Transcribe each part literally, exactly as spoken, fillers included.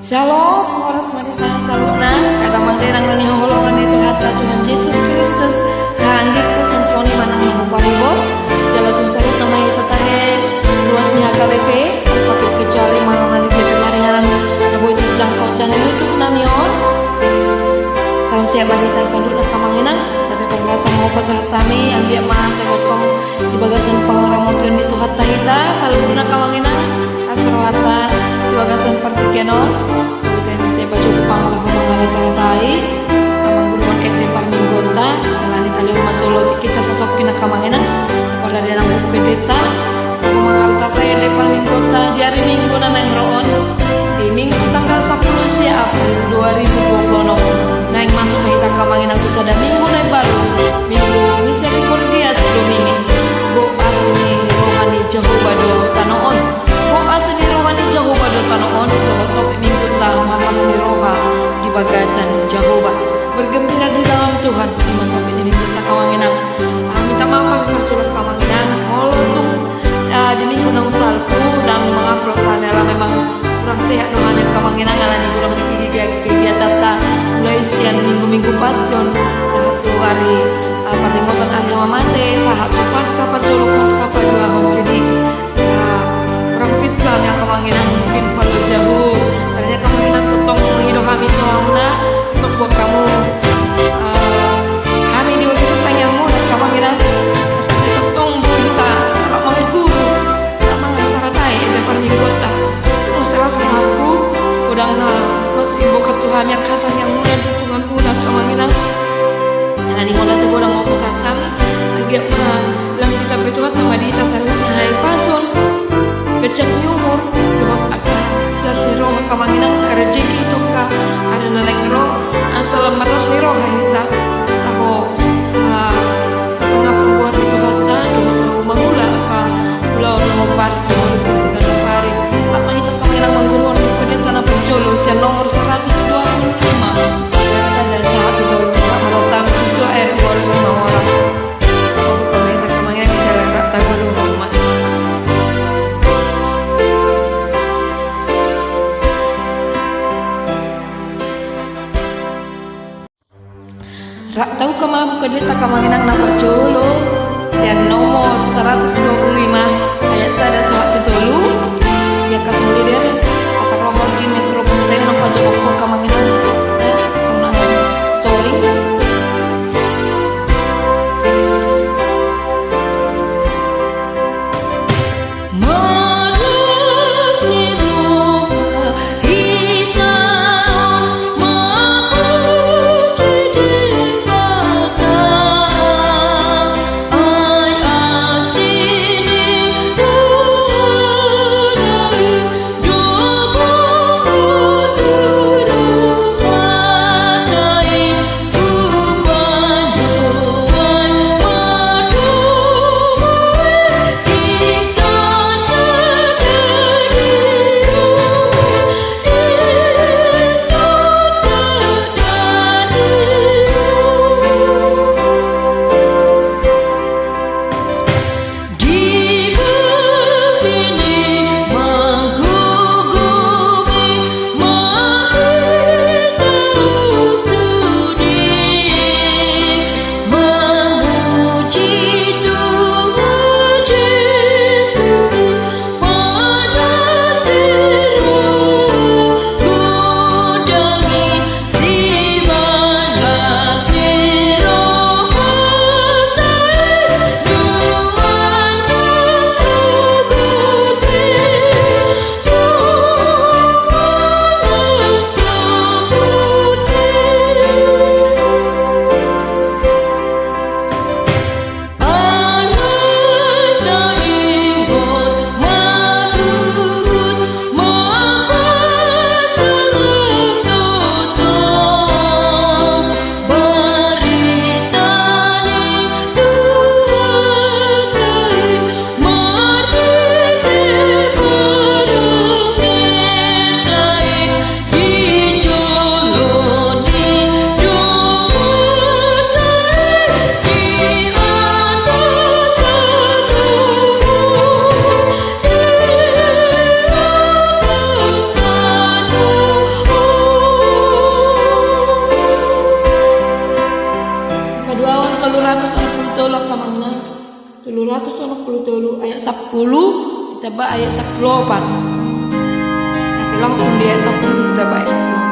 Shalom, horas ma di hita saluhutna. Hita manggiring na hinaholongan ni Tuhanta Tuhan Jesus Kristus. Haha anggingku, songon i ma nang na huparibot. Jala tung saluhutna ma hita tahe ruas ni H K B P, patut kecuali ma ruas ni H K B P Maringanan na boi terjangkau channel YouTube nami on. Salam sehat ma di hita saluhutna angka amang inang. Tapi pambahasan ma pasahat hami, anggiat ma sai tongtong di bagasan pangaramotion ni Tuhanta hita saluhutna angka amang inang. Asa rohanta di bagasan partingkian on, boi hita sai pajumpang laho mangalehon hata i, mangguru ende parmingguonta. Sala ni tali on ma jolo di hita satongkin angka amang inang. Pola di nang buku ende, laho mangalehon hata ende parmingguonta di ari Minggu na naeng ro on, di Minggu tanggal sampulu sia April dua ribu dua puluh enam. Naeng masuk ma hita angka amang inang tu sada minggu na imbaru, Minggu Misericordias Domini. Gok asi ni roha ni Jahowa do tano on. Gok asi ni roha ni Jahowa do tano on, dohot topik minggunta marlas ni roha di bagasan Jahowa. Bergembira di dalam Tuhan, i ma topik ni minggunta angka amang inang. Ah, minta maaf hami parjolo angka amang inang, molo tung, ah, di minggu naung salpu ndang mangupload hami ala memang kurang sehat do hami angka amang inang, ala ni godang ni kegiatan, kegiatanta mulai sian Minggu-Minggu Pasion sahat tu ari, ah, parningotan ari hamatean, sahat tu Paskah parjolo, Paskah paduahon. Jadi, ah, kurang fit do hami angka amang inang, mungkin parlu jahu. Sala ni angka amang inang tongtong mangido hami tu hamuna, tongtong buat hamu, ah, hami di bagasan tangiangmuna angka amang inang. Asa sai tongtong boi hita rap mangguru, rap mangalehon hata i ende parmingguonta. Molo sai las rohangku, godang na masuk i boan tu hami angka tangiangmuna di Tuhanmuna angka amang inang. Ala ni i molo tung godang ma pasahat hami, anggiat ma lam hita pe Tuhanta ma di hita saluhutna, hahipason, ganjang ni umur, dohot angka las ni roha angka amang inang, rejeki tu angka ari na naeng ro, asa lam marlas ni roha hita laho, ah, mangapul goar ni Tuhanta, dohot laho mangula angka ulaon na hombar, molo tung saonari. Rap ma hita angka amang inang mangguruhon buku endenta na parjolo sian nomor saratus dua puluh lima. Ayat sada sahat tu tolu, rap ma hita sian ayat dua puluh lima. Rap ma hita angka amang inang, rap taguruhon ma. Rap tabuka ma buku endenta angka amang inang na parjolo sian nomor saratus dua puluh lima, ayat sada sahat tu tolu. Sian Kamus Leader, patar rohor di Metro Putih, na pajokkon angka amang inang, eh, sonang story. Ratus onom pulu tolu ayat sampulu ditambah ayat sampulu opat. Nanti langsung di ayat sampulu ditambah ayat sampulu opat.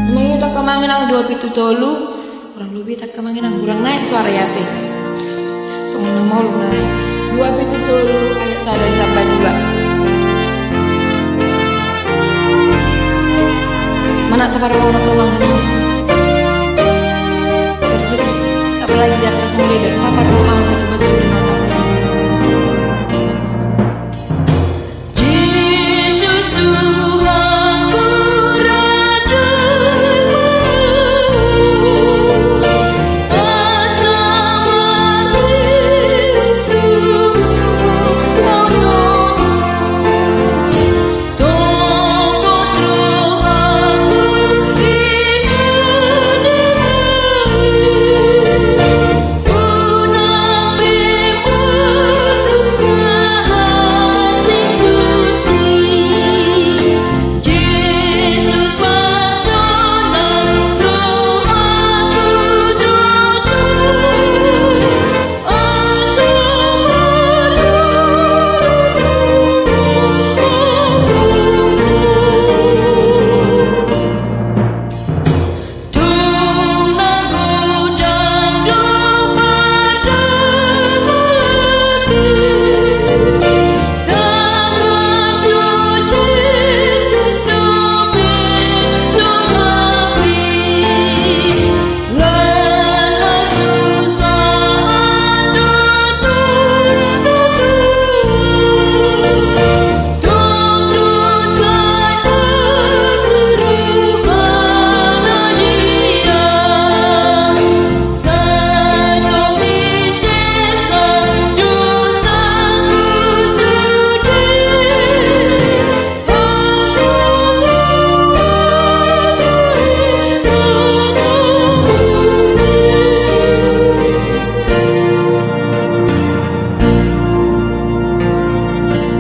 Nang i tangka mangenang dua pitu tolu, kurang lobi tangka mangenang, kurang naek suara i ate. Songon na maol na dua pitu tolu ayat sada ditambah dua. Mana taparrohahon tangka mangenang. Terus, apalagi di atas mulai dari paparrohahon betul-betul di mata. Jesus Tuhanku, Rajaku, asa marhite Ho, Tuhan.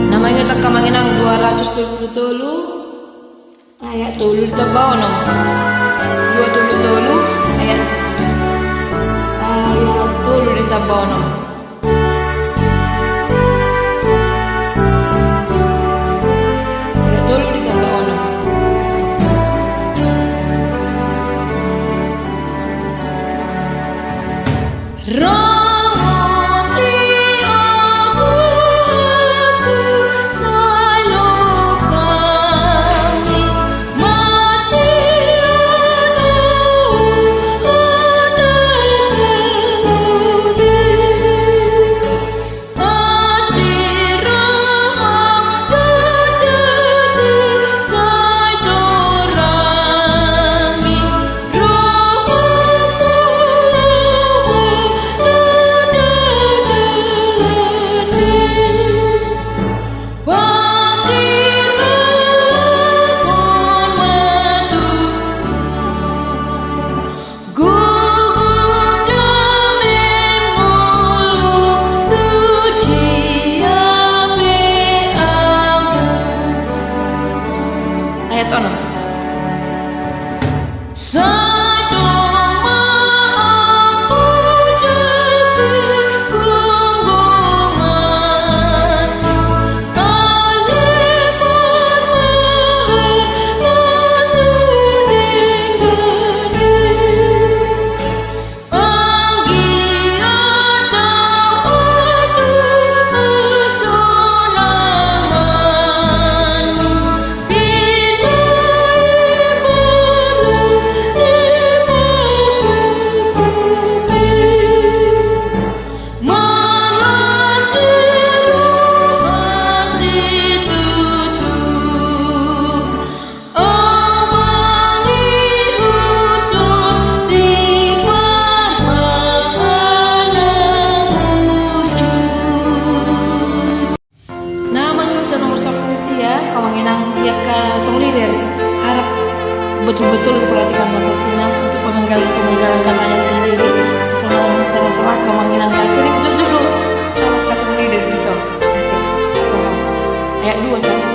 Na mangido tangka mangenang dua ratus tolu pulu tolu ayat Tolu ditamba onom. Dua tolu tolu, ayat, ayat tolu ditamba onom. Ayat tolu ditamba onom. Ayat onom. Nah, mangihuthon nomor sampulu sia, hamu amang inang, di angka song leader. Harap betul-betul diperhatikan batasna untuk pemenggal-pemenggalan katanya sendiri. Songon salah-salah hamu amang inang, sering jujur dulu. Salah kata song leader di song. Ayat dua, salah.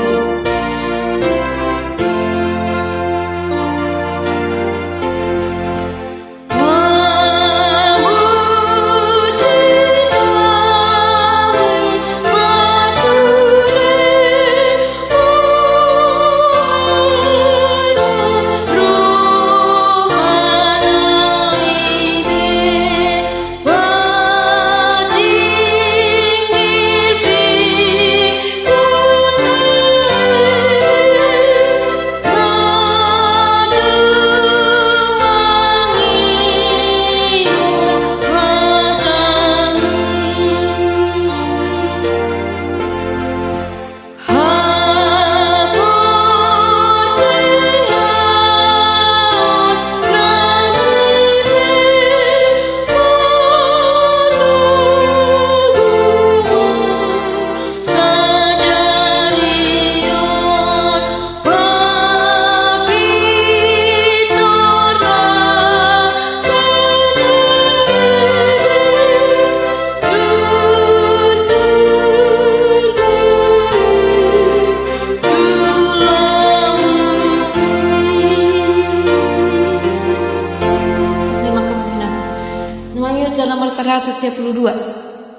Mangihuthon nomor seratus sia pulu dua.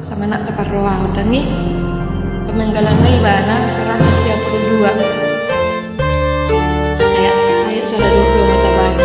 Sama na taparrohahon dang i. Pemenggalan na ibana seratus sia pulu dua. Ayat, ayat sada dua pulu ma tabahen.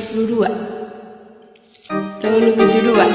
Tolu dua. Tolu pitu dua.